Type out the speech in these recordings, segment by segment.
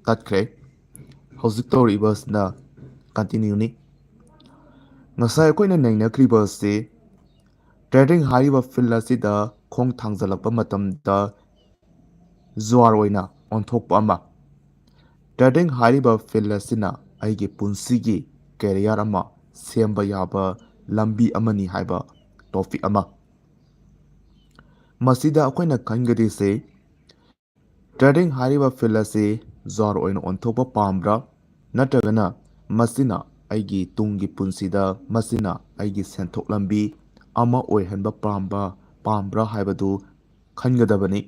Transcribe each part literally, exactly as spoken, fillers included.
ꯇꯠꯈ꯭ꯔꯦ꯫ ꯍꯧꯖꯤꯛ ꯇꯧꯔꯤꯕꯁꯤꯅ continueꯅꯤ꯫ ꯉꯁꯥꯏ ꯑꯩꯈꯣꯏꯅ ꯅꯩꯅꯈ꯭ꯔꯤꯕ ꯑꯁꯤ trading ꯍꯥꯏꯔꯤꯕ field ꯑꯁꯤꯗ ꯈꯣꯡ ꯊꯥꯡꯖꯜꯂꯛꯄ ꯃꯇꯝꯗ ꯖꯨꯋꯥꯔ ꯑꯣꯏꯅ ꯑꯣꯟꯊꯣꯛꯄ ꯑꯃ꯫ Trading ꯍꯥꯏꯔꯤꯕ field ꯑꯁꯤꯅ ꯑꯩꯒꯤ ꯄꯨꯟꯁꯤꯒꯤ career ꯑꯃ ꯁꯦꯝꯕ ꯌꯥꯕ ꯂꯝꯕꯤ ꯑꯃꯅꯤ ꯍꯥꯏꯕ topic ꯑꯃ꯫ ꯃꯁꯤꯗ ꯑꯩꯈꯣꯏꯅ ꯈꯟꯒꯗꯣꯏꯁꯦ, trading ꯍꯥꯏꯔꯤꯕ field ꯑꯁꯤ ꯖꯨꯋꯥꯔ ꯑꯣꯏꯅ ꯑꯣꯟꯊꯣꯛꯄ ꯄꯥꯝꯕ꯭ꯔꯥ, ꯅꯠꯇ꯭ꯔꯒꯅ ꯃꯁꯤꯅ ꯑꯩꯒꯤ ꯇꯨꯡꯒꯤ ꯄꯨꯟꯁꯤꯗ ꯃꯁꯤꯅ ꯑꯩꯒꯤ ꯁꯦꯟꯊꯣꯛ ꯂꯝꯕꯤ ꯑꯃ ꯑꯣꯏꯍꯟꯕ ꯄꯥꯝꯕ, ꯄꯥꯝꯕ꯭ꯔꯥ ꯍꯥꯏꯕꯗꯨ ꯈꯟꯒꯗꯕꯅꯤ꯫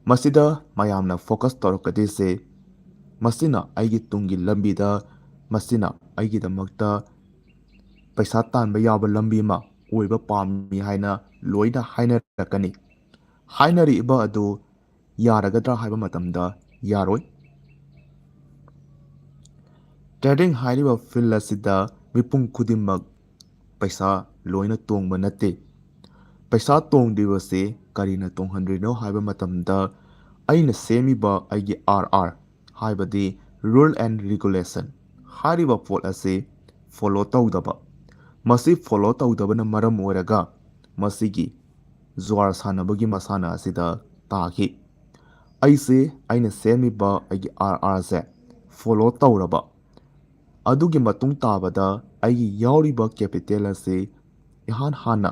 ꯃꯁꯤꯗ ꯃꯌꯥꯝꯅ focus ꯇꯧꯔꯛꯀꯗꯣꯏꯁꯦ, ꯃꯁꯤꯅ ꯑꯩꯒꯤ ꯇꯨꯡꯒꯤ ꯂꯝꯕꯤꯗ, ꯃꯁꯤꯅ ꯑꯩꯒꯤꯗꯃꯛꯇ ꯄꯩꯁꯥ ꯇꯥꯟꯕ ꯌꯥꯕ ꯂꯝꯕꯤ ꯑꯃ ꯑꯣꯏꯕ ꯄꯥꯝꯃꯤ ꯍꯥꯏꯅ ꯂꯣꯏꯅ ꯍꯥꯏꯅꯔꯛꯀꯅꯤ꯫ ꯍꯥꯏꯅꯔꯤꯕ ꯑꯗꯨ ꯌꯥꯔꯒꯗ꯭ꯔꯥ ꯍꯥꯏꯕ ꯃꯇꯝꯗ ꯌꯥꯔꯣꯏ꯫ Trading ꯍꯥꯏꯔꯤꯕ field ꯑꯁꯤꯗ ꯃꯤꯄꯨꯝ ꯈꯨꯗꯤꯡꯃꯛ ꯄꯩꯁꯥ ꯂꯣꯏꯅ ꯇꯣꯡꯕ ꯅꯠꯇꯦ꯫ ꯄꯩꯁꯥ ꯇꯣꯡꯗ꯭ꯔꯤꯕꯁꯤ ꯀꯔꯤꯅ ꯇꯣꯡꯍꯟꯗ꯭ꯔꯤꯅꯣ ꯍꯥꯏꯕ ꯃꯇꯝꯗ, ꯑꯩꯅ ꯁꯦꯝꯃꯤꯕ ꯑꯩꯒꯤ RR, ꯍꯥꯏꯕꯗꯤ rule and regulation ꯍꯥꯏꯔꯤꯕ ꯄꯣꯠ ꯑꯁꯤ follow ꯇꯧꯗꯕ, ꯃꯁꯤ follow ꯇꯧꯗꯕꯅ ꯃꯔꯝ ꯑꯣꯏꯔꯒ ꯃꯁꯤꯒꯤ ꯖꯨꯋꯥꯔ ꯁꯥꯟꯅꯕꯒꯤ ꯃꯁꯥꯟꯅ ꯑꯁꯤꯗ ꯇꯥꯈꯤ꯫ ꯑꯩꯁꯦ ꯑꯩꯅ ꯁꯦꯝꯃꯤꯕ ꯑꯩꯒꯤ RRꯁꯦ follow ꯇꯧꯔꯕ, ꯑꯗꯨꯒꯤ ꯃꯇꯨꯡ ꯇꯥꯕꯗ ꯑꯩꯒꯤ ꯌꯥꯎꯔꯤꯕ capital ꯑꯁꯤ ꯏꯍꯥꯟ ꯍꯥꯟꯅ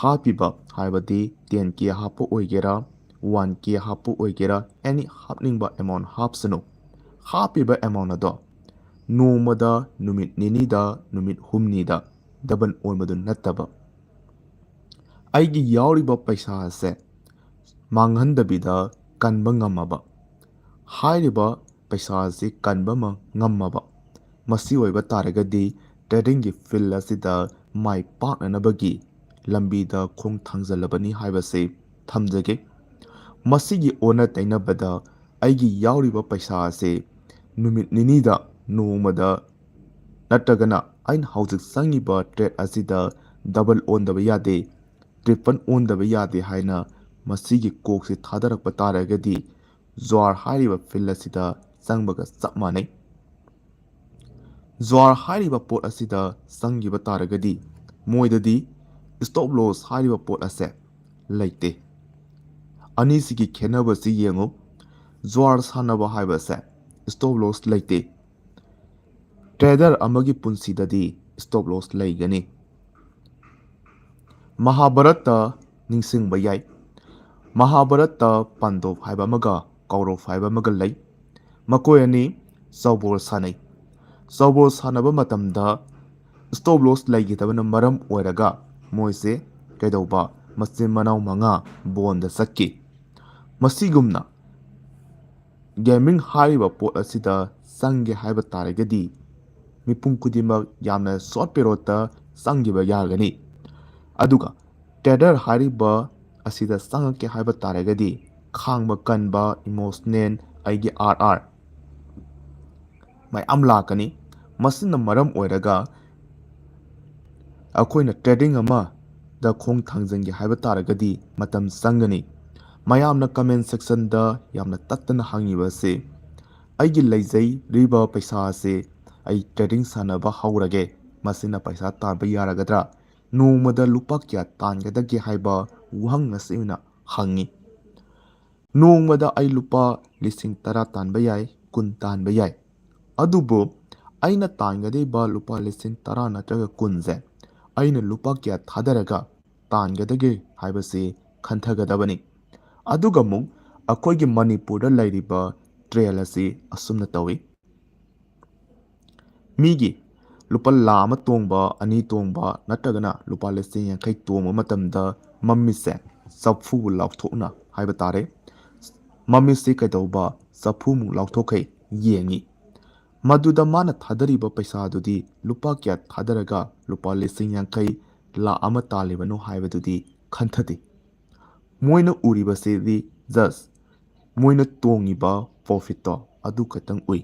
ꯍꯥꯞꯄꯤꯕ, ꯍꯥꯏꯕꯗꯤ ten K ꯍꯥꯞꯄ ꯑꯣꯏꯒꯦꯔꯥ, one K ꯍꯥꯞꯄ ꯑꯣꯏꯒꯦꯔꯥ, any ꯍꯥꯞꯅꯤꯡꯕ amount ꯍꯥꯞꯁꯅꯨ꯫ ꯍꯥꯞꯄꯤꯕ amount ꯑꯗꯣ ꯅꯣꯡꯃꯗ, ꯅꯨꯃꯤꯠ ꯅꯤꯅꯤꯗ, ꯅꯨꯃꯤꯠ ꯍꯨꯝꯅꯤꯗ double ꯑꯣꯟꯕꯗꯨ ꯅꯠꯇꯕ, ꯑꯩꯒꯤ ꯌꯥꯎꯔꯤꯕ ꯄꯩꯁꯥ ꯑꯁꯦ ꯃꯥꯡꯍꯟꯗꯕꯤꯗ ꯀꯟꯕ ꯉꯝꯃꯕ, ꯍꯥꯏꯔꯤꯕ ꯄꯩꯁꯥ ꯑꯁꯤ ꯀꯟꯕ ꯑꯃ ꯉꯝꯃꯕ, ꯃꯁꯤ ꯑꯣꯏꯕ ꯇꯥꯔꯒꯗꯤ tradingꯒꯤ field ꯑꯁꯤꯗ ꯃꯥꯏ ꯄꯥꯛꯅꯅꯕꯒꯤ ꯂꯝꯕꯤꯗ ꯈꯣꯡ ꯊꯥꯡꯖꯜꯂꯕꯅꯤ ꯍꯥꯏꯕꯁꯤ ꯊꯝꯖꯒꯦ꯫ ꯃꯁꯤꯒꯤ ꯑꯣꯟꯅ ꯇꯩꯅꯕꯗ ꯑꯩꯒꯤ ꯌꯥꯎꯔꯤꯕ ꯄꯩꯁꯥ ꯑꯁꯤ ꯅꯨꯃꯤꯠ ꯅꯤꯅꯤꯗ, ꯅꯣꯡꯃꯗ, ꯅꯠꯇ꯭ꯔꯒꯅ ꯑꯩꯅ ꯍꯧꯖꯤꯛ ꯆꯪꯉꯤꯕ trade ꯑꯁꯤꯗ double ꯑꯣꯟꯗꯕ ꯌꯥꯗꯦ, triple ꯑꯣꯟꯗꯕ ꯌꯥꯗꯦ ꯍꯥꯏꯅ ꯃꯁꯤꯒꯤ ꯀꯣꯛꯁꯦ ꯊꯥꯗꯔꯛꯄ ꯇꯥꯔꯒꯗꯤ, ꯖ꯭ꯋꯥꯔ ꯍꯥꯏꯔꯤꯕ ꯐꯤꯜ ꯑꯁꯤꯗ ꯆꯪꯕꯒ ꯆꯞ ꯃꯥꯟꯅꯩ꯫ ꯖ꯭ꯋꯥꯔ ꯍꯥꯏꯔꯤꯕ ꯄꯣꯠ ꯑꯁꯤꯗ ꯆꯪꯈꯤꯕ ꯇꯥꯔꯒꯗꯤ ꯃꯣꯏꯗꯗꯤ ꯁ꯭ꯇꯣꯞ ꯂꯣꯁ ꯍꯥꯏꯔꯤꯕ ꯄꯣꯠ ꯑꯁꯦ ꯂꯩꯇꯦ꯫ ꯑꯅꯤꯁꯤꯒꯤ ꯈꯦꯠꯅꯕꯁꯤ ꯌꯦꯡꯉꯨ꯫ ꯖ꯭ꯋꯥꯔ ꯁꯥꯟꯅꯕ ꯍꯥꯏꯕꯁꯦ ꯁ꯭ꯇꯣꯞ ꯂꯣꯁ ꯂꯩꯇꯦ꯫ ꯇ꯭ꯔꯦꯗꯔ ꯑꯃꯒꯤ ꯄꯨꯟꯁꯤꯗꯗꯤ ꯁ꯭ꯇꯣꯞ ꯂꯣꯁ ꯂꯩꯒꯅꯤ꯫ ꯃꯍꯥꯚꯥꯔꯠꯇ ꯅꯤꯡꯁꯤꯡꯕ ꯌꯥꯏ꯫ ꯃꯍꯥꯚꯥꯔꯠꯇ ꯄꯥꯟꯗꯣꯞ ꯍꯥꯏꯕ ꯑꯃꯒ ꯀꯧꯔꯣꯞ ꯍꯥꯏꯕ ꯑꯃꯒ ꯂꯩ꯫ ꯃꯈꯣꯏ ꯑꯅꯤ ꯆꯧꯕꯣꯜ ꯁꯥꯟꯅꯩ꯫ ꯆꯧꯕꯣꯜ ꯁꯥꯟꯅꯕ ꯃꯇꯝꯗ ꯁ꯭ꯇꯣꯞ ꯂꯣꯁ ꯂꯩꯈꯤꯗꯕꯅ ꯃꯔꯝ ꯑꯣꯏꯔꯒ ꯃꯣꯏꯁꯦ ꯀꯩꯗꯧꯕ, ꯃꯆꯤꯟ ꯃꯅꯥꯎ ꯃꯉꯥ ꯕꯣꯟꯗ ꯆꯠꯈꯤ꯫ ꯃꯁꯤꯒꯨꯝꯅ ꯒꯦꯃꯤꯡ ꯍꯥꯏꯔꯤꯕ ꯄꯣꯠ ꯑꯁꯤꯗ ꯆꯪꯒꯦ ꯍꯥꯏꯕ ꯇꯥꯔꯒꯗꯤ ꯃꯤꯄꯨꯝ ꯈꯨꯗꯤꯡꯃꯛ ꯌꯥꯝꯅ ꯁꯣꯔꯠ ꯄꯦꯔꯣꯠꯇ ꯆꯪꯈꯤꯕ ꯌꯥꯒꯅꯤ꯫ ꯑꯗꯨꯒ ꯇ꯭ꯔꯦꯗꯔ ꯍꯥꯏꯔꯤꯕ ꯑꯁꯤꯗ ꯆꯪꯉꯛꯀꯦ ꯍꯥꯏꯕ ꯇꯥꯔꯒꯗꯤ ꯈꯥꯡꯕ ꯀꯟꯕ, ꯏꯃꯣꯁꯅꯦꯜ, ꯑꯩꯒꯤ ꯑꯥꯔ ꯑꯥꯔ ꯃꯌꯥꯝ ꯂꯥꯛꯀꯅꯤ꯫ ꯃꯁꯤꯅ ꯃꯔꯝ ꯑꯣꯏꯔꯒ ꯑꯩꯈꯣꯏꯅ ꯇ꯭ꯔꯦꯗꯤꯡ ꯑꯃꯗ ꯈꯣꯡ ꯊꯥꯡꯖꯟꯒꯦ ꯍꯥꯏꯕ ꯇꯥꯔꯒꯗꯤ ꯃꯇꯝ ꯆꯪꯒꯅꯤ꯫ ꯃꯌꯥꯝꯅ ꯀꯃꯦꯟ ꯁꯦꯛꯁꯟꯗ ꯌꯥꯝꯅ ꯇꯠꯇꯅ ꯍꯪꯉꯤꯕ ꯑꯁꯤ, "ꯑꯩꯒꯤ ꯂꯩꯖꯔꯤꯕ ꯄꯩꯁꯥ ꯑꯁꯤ ꯑꯩ ꯇ꯭ꯔꯦꯗꯤꯡ ꯁꯥꯟꯅꯕ ꯍꯧꯔꯒꯦ, ꯃꯁꯤꯅ ꯄꯩꯁꯥ ꯇꯥꯟꯕ ꯌꯥꯔꯒꯗ꯭ꯔꯥ? ꯅꯣꯡꯃꯗ ꯂꯨꯄꯥ ꯀꯌꯥ ꯇꯥꯟꯒꯗꯒꯦ?" ꯍꯥꯏꯕ ꯋꯥꯍꯪ ꯑꯁꯤ ꯑꯣꯏꯅ ꯍꯪꯉꯤ꯫ ꯅꯣꯡꯃꯗ ꯑꯩ ꯂꯨꯄꯥ ꯂꯤꯁꯤꯡ ꯇꯔꯥ ꯇꯥꯟꯕ ꯌꯥꯏ, ꯀꯨꯟ ꯇꯥꯟꯕ ꯌꯥꯏ꯫ ꯑꯗꯨꯕꯨ ꯑꯩꯅ ꯇꯥꯟꯒꯗꯧꯔꯤꯕ ꯂꯨꯄꯥ ꯂꯤꯁꯤꯡ ꯇꯔꯥ ꯅꯠꯇ꯭ꯔꯒ ꯀꯨꯟꯁꯦ ꯑꯩꯅ ꯂꯨꯄꯥ ꯀꯌꯥ ꯊꯥꯗꯔꯒ ꯇꯥꯟꯒꯗꯒꯦ ꯍꯥꯏꯕꯁꯤ ꯈꯟꯊꯒꯗꯕꯅꯤ꯫ ꯑꯗꯨꯒ ꯑꯃꯨꯛ ꯑꯩꯈꯣꯏꯒꯤ ꯃꯅꯤꯄꯨꯔꯗ ꯂꯩꯔꯤꯕ ꯇ꯭ꯔꯦꯜ ꯑꯁꯤ ꯑꯁꯨꯝꯅ ꯇꯧꯏ꯫ ꯃꯤꯒꯤ ꯂꯨꯄꯥ ꯂꯥꯈ ꯑꯃ ꯇꯣꯡꯕ, ꯑꯅꯤ ꯇꯣꯡꯕ ꯅꯠꯇ꯭ꯔꯒꯅ ꯂꯨꯄꯥ ꯂꯤꯁꯤꯡ ꯌꯥꯡꯈꯩ ꯇꯣꯡꯕ ꯃꯇꯝꯗ ꯃꯃꯤꯠꯁꯦ ꯆꯐꯨꯕꯨ ꯂꯥꯎꯊꯣꯛꯅ ꯍꯥꯏꯕ ꯇꯥꯔꯦ, ꯃꯃꯤꯠꯁꯤ ꯀꯩꯗꯧꯕ, ꯆꯐꯨꯃꯨꯛ ꯂꯥꯎꯊꯣꯛꯈꯩ ꯌꯦꯡꯉꯤ꯫ ꯃꯗꯨꯗ ꯃꯥꯅ ꯊꯥꯗꯔꯤꯕ ꯄꯩꯁꯥꯗꯨꯗꯤ ꯂꯨꯄꯥ ꯀꯌꯥ ꯊꯥꯗꯔꯒ ꯂꯨꯄꯥ ꯂꯤꯁꯤꯡ ꯌꯥꯡꯈꯩ, ꯂꯥꯈ ꯑꯃ ꯇꯥꯜꯂꯤꯕꯅꯣ ꯍꯥꯏꯕꯗꯨꯗꯤ ꯈꯟꯊꯗꯦ꯫ ꯃꯣꯏꯅ ꯎꯔꯤꯕꯁꯤꯗꯤ just ꯃꯣꯏꯅ ꯇꯣꯡꯉꯤꯕ ꯄ꯭ꯔꯣꯐꯤꯠꯇꯣ ꯑꯗꯨ ꯈꯛꯇꯪ ꯎꯏ꯫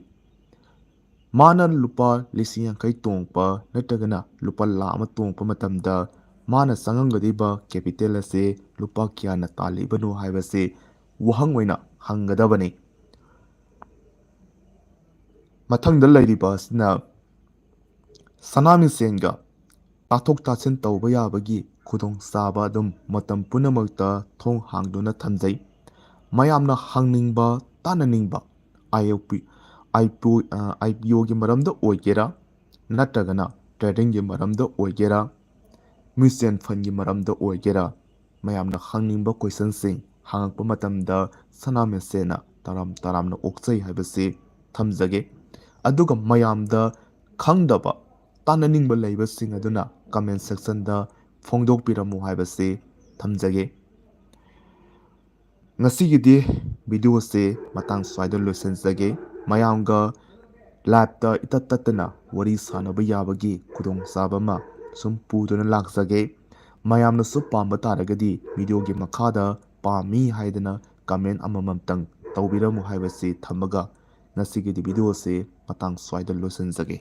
ꯃꯥꯅ ꯂꯨꯄꯥ ꯂꯤꯁꯤꯡ ꯌꯥꯡꯈꯩ ꯇꯣꯡꯉꯛꯄ ꯅꯠꯇ꯭ꯔꯒꯅ ꯂꯨꯄꯥ ꯂꯥꯈ ꯑꯃ ꯇꯣꯡꯉꯛꯄ ꯃꯇꯝꯗ ꯃꯥꯅ ꯆꯪꯉꯝꯒꯗꯧꯔꯤꯕ ꯀꯦꯄꯤꯇꯦꯜ ꯑꯁꯦ ꯂꯨꯄꯥ ꯀꯌꯥꯅ ꯇꯥꯜꯂꯤꯕꯅꯣ ꯍꯥꯏꯕꯁꯦ ꯋꯥꯍꯪ ꯑꯣꯏꯅ ꯍꯪꯒꯗꯕꯅꯤ꯫ ꯃꯊꯪꯗ ꯂꯩꯔꯤꯕ ꯑꯁꯤꯅ ꯁꯅꯥ ꯃꯤꯁꯦꯟꯒ ꯇꯥꯊꯣꯛ ꯇꯥꯁꯤꯟ ꯇꯧꯕ ꯌꯥꯕꯒꯤ ꯈꯨꯗꯣꯡꯆꯥꯕ ꯑꯗꯨꯝ ꯃꯇꯝ ꯄꯨꯝꯅꯃꯛꯇ ꯊꯣꯡ ꯍꯥꯡꯗꯨꯅ ꯊꯝꯖꯩ꯫ ꯃꯌꯥꯝꯅ ꯍꯪꯅꯤꯡꯕ, ꯇꯥꯟꯅꯅꯤꯡꯕ IPO, IPO, IPOꯒꯤ ꯃꯔꯝꯗ ꯑꯣꯏꯒꯦꯔꯥ, ꯅꯠꯇ꯭ꯔꯒꯅ tradingꯒꯤ ꯃꯔꯝꯗ ꯑꯣꯏꯒꯦꯔꯥ, mutual fundꯒꯤ ꯃꯔꯝꯗ ꯑꯣꯏꯒꯦꯔꯥ, ꯃꯌꯥꯝꯅ ꯍꯪꯅꯤꯡꯕ questionꯁꯤꯡ ꯍꯪꯉꯛꯄ ꯃꯇꯝꯗ ꯁꯅꯥ ꯃꯤꯁꯦꯟꯅ ꯇꯔꯥꯝ ꯇꯔꯥꯝꯅ ꯑꯣꯛꯆꯩ ꯍꯥꯏꯕꯁꯤ ꯊꯝꯖꯒꯦ꯫ ꯑꯗꯨꯒ ꯃꯌꯥꯝꯗ ꯈꯪꯗꯕ, ꯇꯥꯟꯅꯅꯤꯡꯕ ꯂꯩꯕꯁꯤꯡ ꯑꯗꯨꯅ comment sectionꯗ ꯐꯣꯡꯗꯣꯛꯄꯤꯔꯝꯃꯨ ꯍꯥꯏꯕꯁꯤ ꯊꯝꯖꯒꯦ꯫ ꯉꯁꯤꯒꯤꯗꯤ videoꯁꯦ ꯃꯇꯥꯡ ꯁ꯭ꯋꯥꯏꯗ ꯂꯣꯏꯁꯤꯟꯖꯒꯦ꯫ ꯃꯌꯥꯝꯒ liveꯇ ꯏꯇꯠ ꯇꯠꯇꯅ ꯋꯥꯔꯤ ꯁꯥꯟꯅꯕ ꯌꯥꯕꯒꯤ ꯈꯨꯗꯣꯡꯆꯥꯕ ꯑꯃ ꯁꯨꯝ ꯄꯨꯗꯨꯅ ꯂꯥꯛꯆꯒꯦ꯫ ꯃꯌꯥꯝꯅꯁꯨ ꯄꯥꯝꯕ ꯇꯥꯔꯒꯗꯤ videoꯒꯤ ꯃꯈꯥꯗ "ꯄꯥꯝꯃꯤ" ꯍꯥꯏꯗꯅ comment ꯑꯃꯃꯝꯇꯪ ꯇꯧꯕꯤꯔꯝꯃꯨ ꯍꯥꯏꯕꯁꯤ ꯊꯝꯃꯒ ꯉꯁꯤꯒꯤꯗꯤ videoꯁꯦ ꯃꯇꯥꯡ ꯁ꯭ꯋꯥꯏꯗ ꯂꯣꯏꯁꯤꯟꯖꯒꯦ꯫